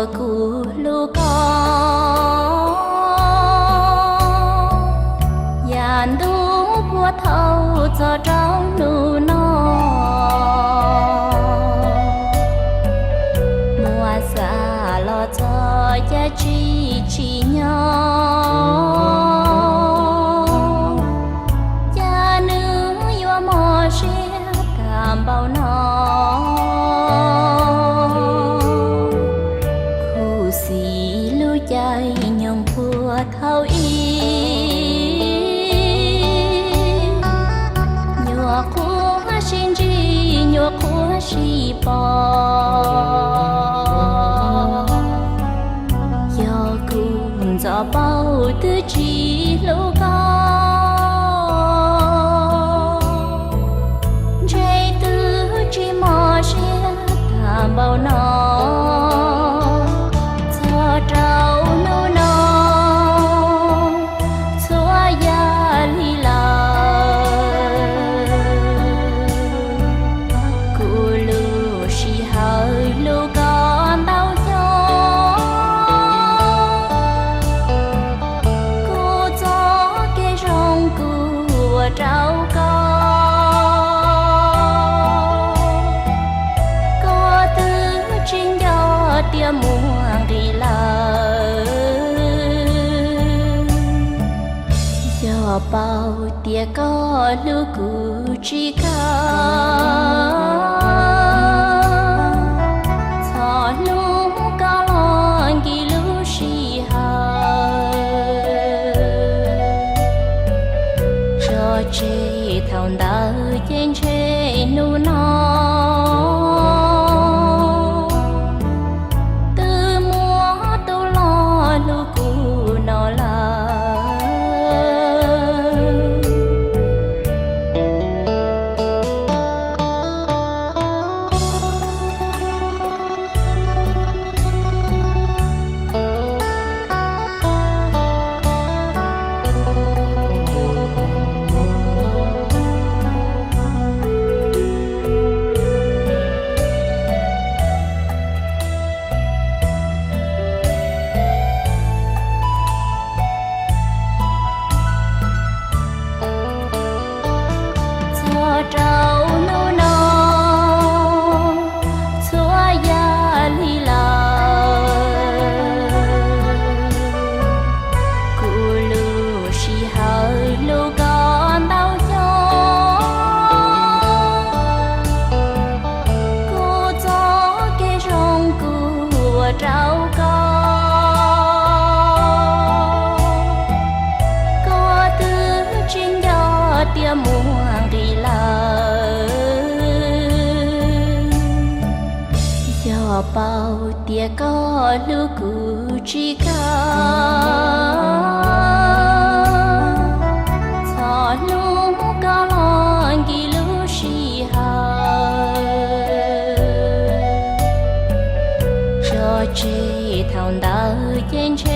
Kuv hlub koj, yav ntuj puag thaum txog rau hnub no, muab xav los txog cas tsis tsim nyog, cas nws yuav mob siab tag npaum no. Khuv xim lub caij nyoog puag thaum ub, nyuam qhuav sib ntsib nyuam qhuav sib pom. Yog kuv ntxov paug twb tsis hlub koj, ntshe twb tsis mob siab tag npaum no. Txog rau hnub no txhua yam li lawm, kuv lub sij hawm hlub koj ntau xyoo, kuv txoj kev zoo kuv ua rau koj, koj twb tsis nco tias muaj nqis lawm. Yog paub tias koj hlub kuv tsis kawg, txhob hlub koj los nkim lub sij hawm, tso tseg thaum ntawd ces ntshe hnub no twb muaj tus los hlub kuv no lawm. Txog rau hnub no txhua yam li lawm, kuv lub sij hawm hlub koj ntau xyoo, kuv txoj kev zoo kuv ua rau koj, koj twb tsis nco tias muaj nqis lawm. Yog paub tias koj hlub kuv tsis kawg, txhob hlub koj los nkim lub sij hawm, tso tseg thaum ntawd ces ntshe